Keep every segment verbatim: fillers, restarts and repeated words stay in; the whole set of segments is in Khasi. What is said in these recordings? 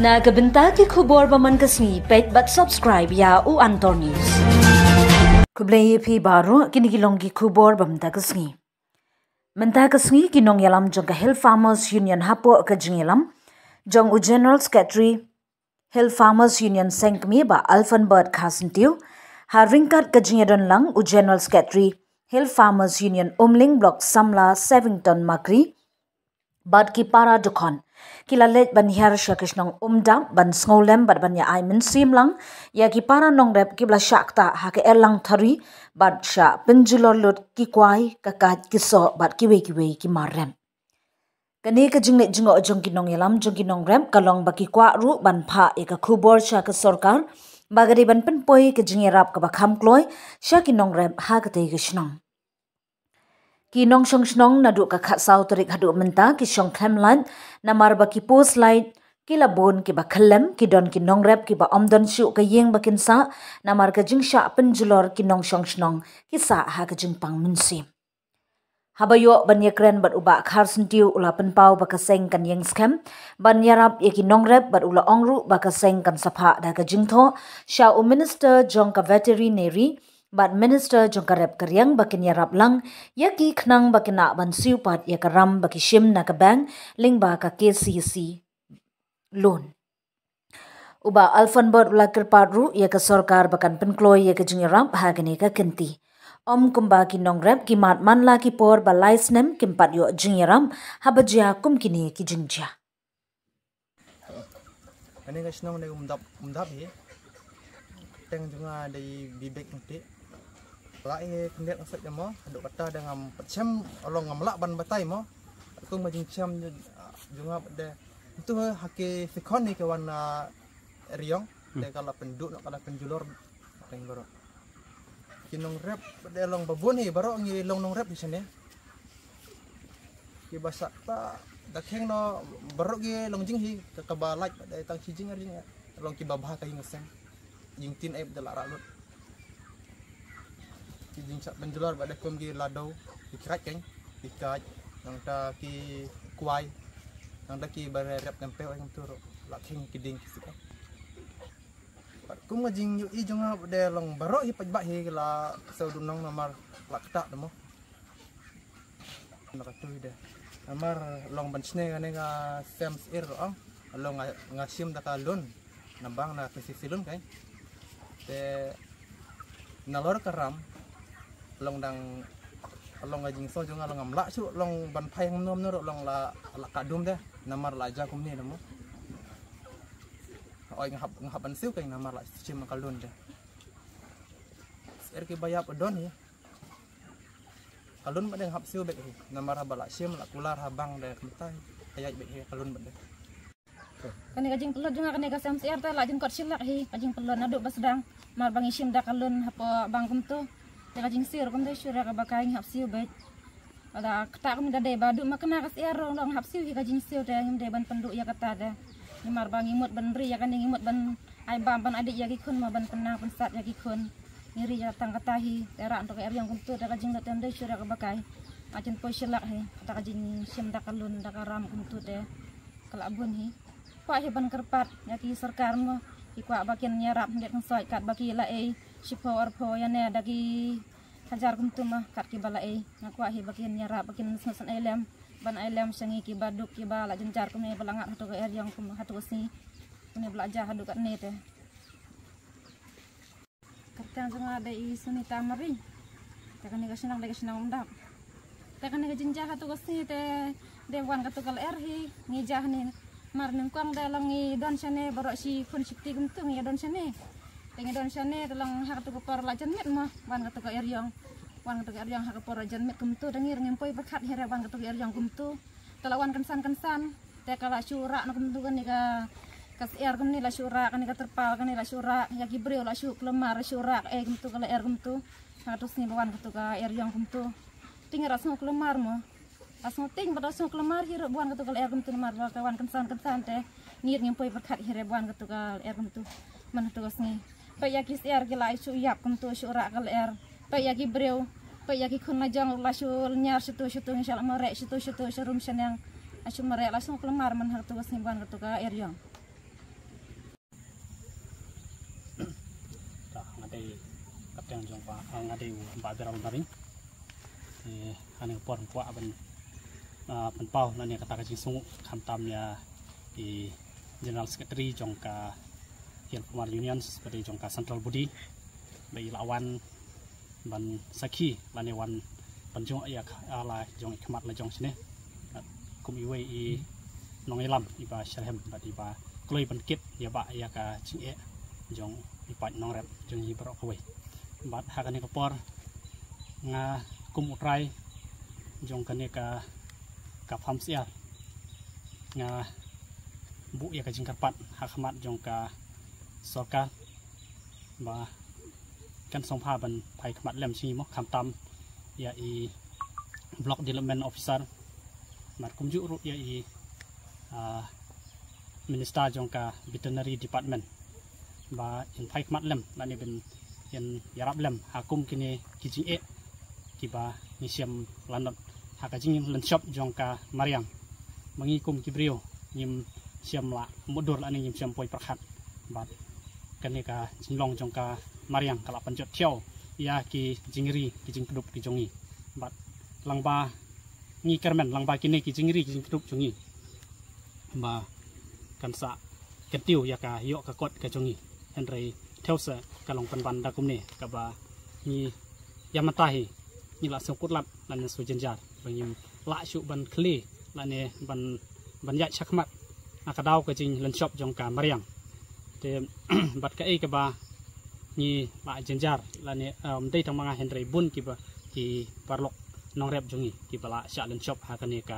Na ka bynta ki khubor ba man ka sngi, peit bad subscribe ïa u Antor News. Khublei ïa phi baroh, kine ki long ki khubor ba mynta ka sngi. Mynta ka sngi ki nongïalam jong ka Hill Farmers Union hapoh ka jingïalam jong u General Secretary Hill Farmers Union Seng Kmie Bah Alfonbert Kharsyntiew, ha ryngkat ka jingïadon lang u General Secretary Hill Farmers Union Umling Block Samla Savington Makri bad ki para dkhot, ki la leit ban hiar sha ka shnong Umdap ban sngewlem bad ban ïa ai mynsiem lang ïa ki para nongrep kiba la shah ktah ha ka erlang thari bad shah pynjulor lut ki kwai, ka kait, ki soh bad kiwei kiwei ki mar rep. Kane ka jingleit jngoh jong ki nongïalam jong ki nongrep ka long ba ki kwah ruh ban phah ïa ka khubor sha ka sorkar ba ka dei ban pynpoi ka jingïarap kaba kham kloi sha ki nongrep ha katei ka shnong. Ki nongshong shnong naduh ka khatsaw tarik haduh mynta ki shong khlem lait namar ba ki post light ki la bun kiba khyllem, ki don ki nongrep kiba ym don shuh ka ïing ba kin sah namar ka jingshah pynjulor, ki nongshong shnong ki sah ha ka jingpang mynsiem. Haba ïoh ban ïakren bad u Bah Kharsyntiew, u la pynpaw ba ka seng kan ïeng skhem ban ïarap ïa ki nongrep bad u la ong ruh ba ka seng kan sa phah da ka jingthoh sha u Minister jong ka Veterinary bad Minister jong ka rep ka riang ba kin ïarap lang ïa ki khnang ba kin lah ban siew pat ïa ka ram ba ki shim na ka bank lyngba ka K C C loan. U Bah Alfonbert u la kyrpad ruh ïa ka sorkar ba kan pynkloi ïa ka jingïarap ha kane ka kynti. Ym kumba ki nongrep, ki mad man la ki por ba lai snem kim pat ïoh jingïarap haba jia kum kine ki jingjia. Kane ka shnong dei Umdap, Umdap hi. Teng jong nga dei Bibek Ngti. La i khyndiat nga sait mo, haduh katta de ngam pat shem, long ngam lah ban batai mo. Kum ka jingchem jong nga pat de. Ntu ha ki sikhon ni ki wan, ah, riong, de ka la pynduh, ka la pynjulor, teng baroh. Ki nongrep pat de long ba bun hi, baroh ngi long nongrep hi shane. Kiba sah ta da kheng no baroh ki long jing hi, ka kaba lait pat de tang shi jing ar jing, long kiba bha ka ïing ka sem. Jingtin ep da la rah lut. Ki jingshah pynjulor ba da kum ki lado, ki krait keng, ki kait, nangta ki kwai, nangta kiba rep kempew ai kumtu ruh, la kheng ki dieng ki suk. Pat kum ka jingïohi jong nga ba de long baroh hi paidbah hi la sew dunong namar la ktah da mo. Na ka tui de. Namar long ban shne kane ka sem sir ong. Long nga, nga shim da ka loan. Na bank na K C C loan kai. Te nalor ka ram. Long dang, long ka jingsngew jong nga long ngam lah shuh long ban phai hangno hangno ruh long la, la ka dum de. Namar la ja kumne de mo. Oi nga hap, nga hap ban siew kai namar la shim ka loan de. Sir kiba ïap don hi. Ka loan ba de nga hap siew beit hi. Namar haba la shim la kular ha bank de kumta. Ka ïaid beit hi ka loan ba de. Kane ka jingpynlut jong nga kane ka sem sir te la jingkot shilak hi ka jingpynlut naduh ba sdang. Namar ba ngi shim da ka loan hapoh bank kumtu. Te ka jingsiew ruh kumta shuh ruh kaba kai ngi hap siew beit. Lada kata kum da dei ba duh ma kane ka sir ruh long hap siew hi ka jingsiew te ngim dei ban pynduh ïa kata de. Namar ba ngi mut ban ri ïa kane, ngi mut ban ai bam ban ai dih ïa ki khun mo, ban pynnang pynsat ïa ki khun. Ngi ri ïa tang kata hi, te rah nto ka eriong kumtu, te ka jinglut te ym dei shuh ruh kaba kai. Nga jin poi shilak hi, kata ka jingshim da ka loan da ka ram kumtu te ka la bun hi. Kwah hi ban kyrpad ïa ki sorkar mo, ki kwah ba kin ïarap hyndet hynsoit katba ki la ei shiphew arphew ïa ne da ki hajar kumtu mo, kat kiba la ei. Nga kwah hi ba kin ïarap, ba kin sngewsynei lem, ban ai lem sha ngi kiba duk, kiba la jynjar kumne, ba la ngat hato ka eriong kum hato ka sngi. Kumne ba la jia haduh katne te. Kyrteng jong nga dei i Sunita Mari. Te kane ka shnong dei ka shnong Umdap. Te kane ka jingjia hato ka sngi te dei wan kato ka lyer hi ngi jia hangne. Mar nyngkong de long ngi don shane baroh shi khun shipti kumtu ngi don shane. Te ngi don shane te long ha kato ka por la jan miet mo wan kato ka eriong. Wan kato ka eriong ha ka por la jan miet kumtu te ngi ruh ngim poi pyrkhat hi re wan kato ka eriong kumtu. Te la wan kynsan kynsan. Te ka la shu rah na kumtu kane ka, ka syiar kumne la shu rah, kane ka tyrpal kane la shu rah, ïa ki briew la shu klemar, shu rah, eh, kumtu ka lyer kumtu. Ha kato sngi ba wan kato ka eriong kumtu. Te ngi la sngew klemar mo. La sngew tieng bad la sngew klemar hi ruh ba wan kato ka lyer kumtu namar ba ka wan kynsan kynsan te. Ngi ruh ngim poi pyrkhat hi re ba wan kato ka lyer kumtu. Man hato ka sngi. Peit ïa ki syiar ki la shu ïap kumtu, shu rah ka lyer. Peit ïa ki briew, peit ïa ki khun la jong la shu lynñiar shutu shutu ngi shu la mareh shutu shutu sha rum sha neng. La shu mareh la shu klemar man ha kato ka sngi ba wan kato ka eriong. Ba, ah, nga dei u Bah Beral Maring. Te ha kane ka por nga kwah ban, ah, pynpaw na ne kata ka jingsngew khamtam ïa i General Secretary jong ka Hill Farmer Unions, ba dei jong ka Central Body, ba i la wan ban sakhi lane wan ban jong ïa ka, ah, la jong i khmat la jong shane. Kum iwei i nongïalam iba syrhem bad iba kloi ban kit ïa ba ïa ka jingeh jong i paid nongrep jong i baroh kawei. Bad ha kane ka por nga kum u trai jong kane ka, ka farm syiar, nga buh ïa ka jingkyrpad ha khmat jong ka sorkar ba kan sngewbha ban phai khmat lem sha ngi mo, khamtam ïa i Block Development Officer, bad kumjuh ruh ïa i, ah, Minister jong ka Veterinary Department, ba in phai khmat lem lane ban in ïarap lem ha kum kine ki jingeh kiba ngi shem lanot ha ka jinglynshop jong ka mariang. Ma ngi kum ki briew ngim shem la mutdur lane ngim shem poi pyrkhat. Bad kane ka jinglong jong ka mariang ka la pynjot thiaw ïa ki jingri ki jingkdup ki jong ngi. Bad lyngba ngi kyrmen lyngba kine ki jingri ki jingkdup jong ngi, ba kan sa kyntiew ïa ka ïoh ka kot ka jong ngi. Hynrei thew sa ka long pynban da kumne kaba ngi ïa mynta hi ngi la sngewkut lad lane sngewjynjar ba ngim lah shuh ban khlieh lane ban, ban ïaid shakhmat na ka daw ka jinglynshop jong ka mariang. Te bad kaei kaba ngi la jynjar lane, um, dei tang ma nga hynrei bun kiba ki paralok nongrep jong ngi kiba la shah lynshop ha kane ka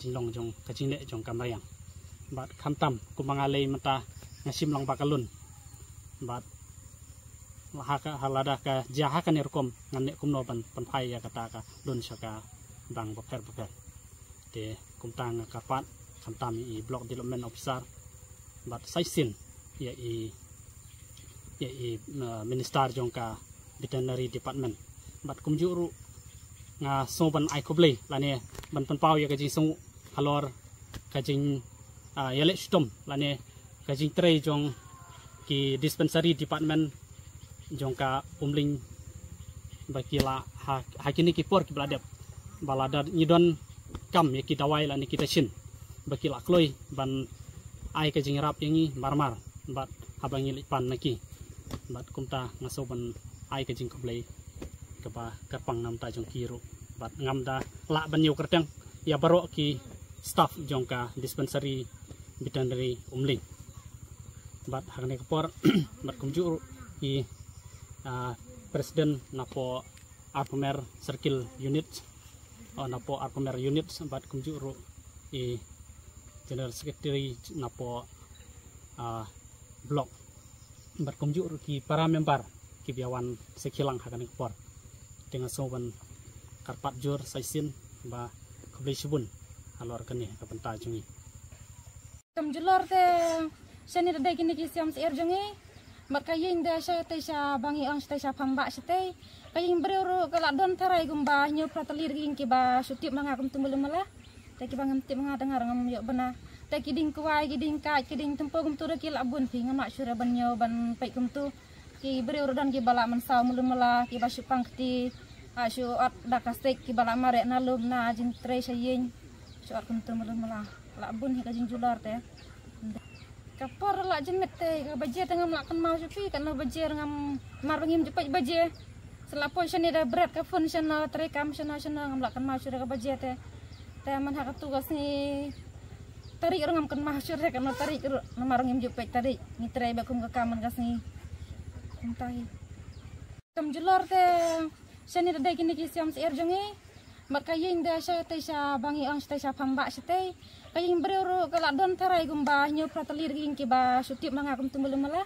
jinglong jong ka jingleh jong ka mariang. Bad khamtam kumba nga lei mynta nga shim lang ba ka lun. Bad ha ka, ha lada ka jia ha kane rukom ngan leh kumno ban pynphai ïa kata ka lun sha ka bank bapher bapher. Te kumta nga kyrpad khamtam ïa i Block Development Officer bad sa shisien ïa i, ïa i, uh, Minister jong ka Veterinary Department. Bad kumjuh ruh nga sngew ban ai khublei lane ban pynpaw ïa ka jingsngew halor ka jing, ah, ïaleh shitom lane ka jingtrei jong ki dispensary department jong ka Umling, ba ki la ha, ha kine ki por kiba la dep ba lada ngi donkam ïa ki dawai lane ki dashin ba ki la kloi ban ai ka jingïarap ïa ngi mar mar bad haba ngi leit pan na ki. Bad kumta nga sngew ban ai ka jingkhublei kaba kyrpang na bynta jong ki ruh. Bad ngam da lah ban ñiew kyrteng ïa baroh ki staff jong ka dispensary veterinary Umling. Bad ha kane ka por bad kumjuh ruh i, ah, president napoh Arphew Mer Circle Unit, oh, napoh Arphew Mer Unit, bad kumjuh ruh i General Secretary napoh, ah, block, bad kumjuh ruh ki para member kiba ïa wan sakhi lang ha kane ka por. Te nga sngew ban kyrpad jur sa shisien ba khublei shibun halor kane ka bynta jong ngi. Kam julor te shane da dei kine ki siam syiar jong ngi. Bad ka ïing da shatei sha ba ngi ong shatei sha pham ba shatei. Ka ïing briew ruh ka la don tharai kumba hynñiew phra tylli ki ïing kiba shu tip ma nga kumtu mala mala. Te kiba ngam tip ma nga da nga ruh ngam ïoh bna. Te ki dieng kwai, ki dieng kait, ki dieng tympew kumtu ruh ki la bun phi, ngam lah shuh re ban ñiew ban peit kumtu. Ki briew ruh don kiba la mynsaw mala mala, kiba shu pang kti, ah, shu ot da ka stik, kiba la mareh na lum na jingtrei sha ïing. Shu ot kumtu mala mala. La bun hi ka jingjulor te. Ka por la jingmit te, ka baje te ngam lah kynmaw shuh phi, katno baje ngam, mar ba ngim ju peit baje. Sa la poi shane da bret ka phone shano, trei kam shano shano, ngam lah kynmaw shuh re ka baje te. Te man ha katu ka sngi tarik ruh ngam kynmaw shuh re katno tarik ruh, namar ngim ju peit tarik. Ngi trei bad kum ka kam man ka sngi. Kumta hi. Kam julor te shane da dei kine ki siam syiar jong ngi. Bad ka ïing da shatei sha ba ngi ong shatei sha pham ba shatei. Ka ïing briew ruh ka la don tharai kumba hynñiew phra tylli ki ïing kiba shu tip ma nga kumtu mala mala.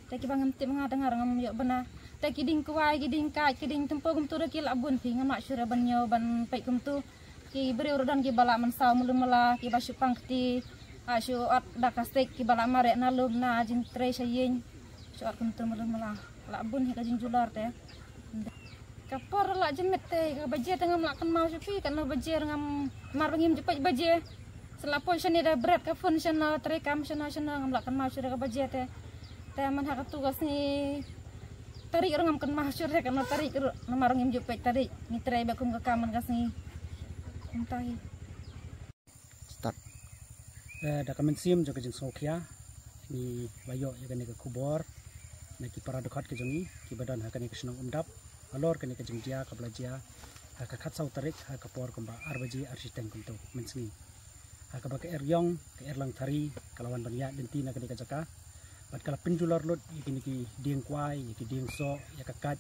Te kiba ngam tip ma nga da nga ruh ngam ïoh bna. Te ki dieng kwai, ki dieng kait, ki dieng tympew kumtu ruh ki la bun phi, ngam lah shuh re ban ñiew ban peit kumtu. Ki briew ruh don kiba la mynsaw mala mala, kiba shu pang kti, ah, shu ot da ka stik, kiba la mareh na lum na jingtrei sha ïing. Shu ot kumtu mala mala. La bun hi ka jingjulor te. Ka por la jingmit te, ka baje te ngam lah kynmaw shuh phi, katno baje ngam, mar ba ngim ju peit baje. Sa la poi shane da bret ka phone shano, trei kam shano shano, ngam lah kynmaw shuh re ka baje te. Te man ha katu ka sngi Tarik ruh ngam kynmaw shuh ïa kano tarik ruh, namar ngim ju peit tarik. Ngi trei bad kum ka kam man ka sngi. Kumta hi. Start. Eh, da ka mynsiem jong ka jingsngewkhia, ngi la ïoh ïa kane ka khubor na ki para dkhot ka jong ngi kiba don ha kane ka shnong Umdap halor kane ka jingjia kaba la jia ha ka khatsaw tarik ha ka por kumba ar baje ar shiteng kumto mynsngi. Ha kaba ka eriong, ka erlang thari ka la wan ban ïaid lynti na kane ka jaka bad ka la pynjulor lut ïa kine ki dieng kwai, ïa ki dieng soh, ïa ka kait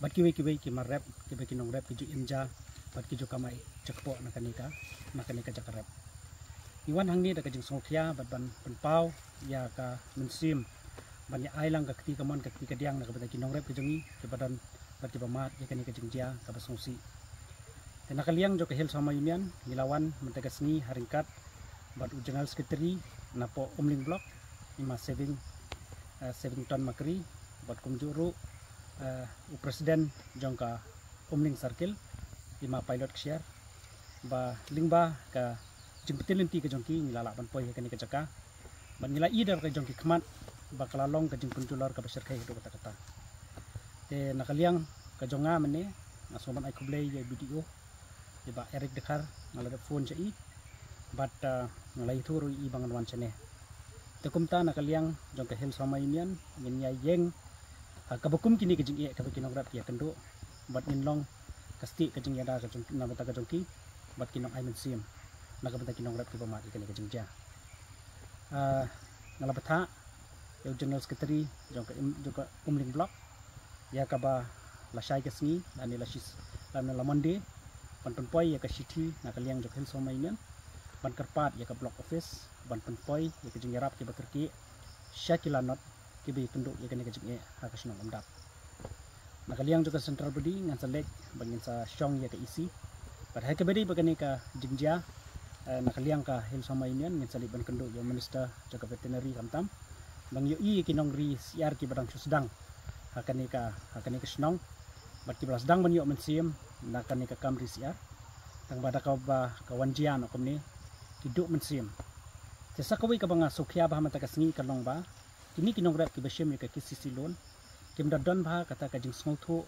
bad kiwei kiwei ki mar rep kiba ki nongrep ki ju im ja bad ki ju kamai jakpoh na kane ka, na kane ka jaka rep. Ngi wan hangne da ka jingsngewkhia bad ban pynpaw ïa ka mynsiem ban ïa ai lang ka kti kamon ka kti kadiang na ka bynta ki nongrep ka jong ngi kiba don bad kiba mad ïa kane ka jingjia kaba sngewsih. Te na ka liang jong ka Hill Sohma Union ngi la wan mynta ka sngi ha ryngkat bad u General Secretary napoh Umling Block, i ma Saving, eh, Savington Makri, bad kumjuh ruh, eh, u President jong ka Umling Circle, i ma Pilot Kshiar, ba lyngba ka jingpyntip lynti ka jong ki ngi la lah ban poi ha kane ka jaka. Bad ngi la ïohi da ka jong ki khmat ba ka la long ka jingpynjulor kaba shyrkhei haduh katta katta. Te na ka liang ka jong nga mynne nga sngewbha ban ai khublei ïa u B D O, ïa Bah Eric Dkhar, nga la dep phone sha i bad, ah, nga la ïathuh ruh ïa i ba ngan wan shane. Te kumta na ka liang jong ka Hill Sohma Union ngin ïa ïeng ha kaba kum kine ki jingeh kaba ki nongrep ki ïakynduh bad ngin long ka stieh ka jingïada ka jong, na ka bynta ka jong ki bad ki nongai mynsiem na ka bynta ki nongrep kiba mad ïa kane ka jingjia. Ah, nga la bthah ïa u General Secretary jong ka im-, jong ka Umling Block ïa kaba la shai ka sngi lane la shis-, lane la Monday ban pynpoi ïa ka shithi na ka liang jong ka Hill Sohma Union ban kyrpad ïa ka Block Office ban pynpoi ïa ka jingïarap kiba kyrkieh sha ki lanot kiba ïakynduh ïa kane ka jingeh ha ka shnong Umdap. Na ka liang jong ka Central Body ngan sa leit bad ngin sa shong ïa ka E C. Bad ha kaba ïadei bad kane ka jingjia, eh, na ka liang ka Hill Sohma Union ngin sa leit ban kynduh ïa u Minister jong ka Veterinary khamtam ba ngin ïohi ïa ki nongri syiar kiba dang shu sdang ha kane ka, ha kane ka shnong bad kiba la sdang ban ïoh mynsiem na kane ka kam ri syiar. Tang ba da kaba ka wan jia noh kumne ki duh mynsiem. Te sa kawei kaba nga sngewkhia bha mynta ka sngi ka long ba kine ki nongrep kiba shim ïa ka K C C loan kim da don bha kata ka jingsngewthuh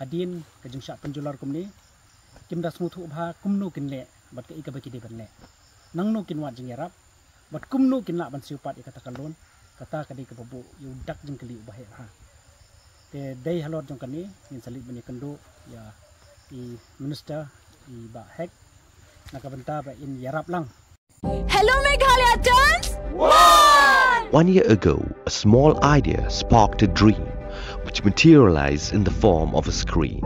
hadien ka jingshah pynjulor kumne. Kim da sngewthuh bha kumno kin leh bad kaei kaba ki dei ban leh, nangno kin wad jingïarap bad kumno kin lah ban siew pat ïa kata ka loan. Kata ka dei kaba buh ïa u dak jingkylli uba heh bha. Te dei halor jong kane ngin sa leit ban ïakynduh ïa i Minister, i Bah Hek, na ka bynta ba in ïarap lang. Hello Meghalaya turns one! One year ago, a small idea sparked a dream which materialized in the form of a screen,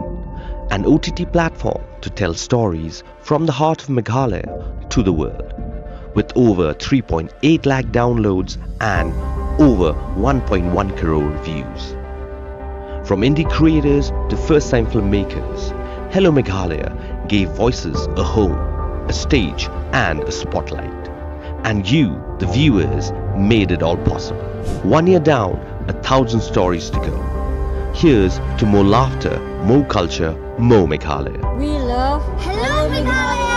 an O T T platform to tell stories from the heart of Meghalaya to the world. With over three point eight lakh downloads and over one point one crore views. From indie creators to first time filmmakers, Hello Meghalaya gave voices a home, a stage, and a spotlight. And you, the viewers, made it all possible. One year down, a thousand stories to go. Here's to more laughter, more culture, more Meghalaya. We love Hello Meghalaya!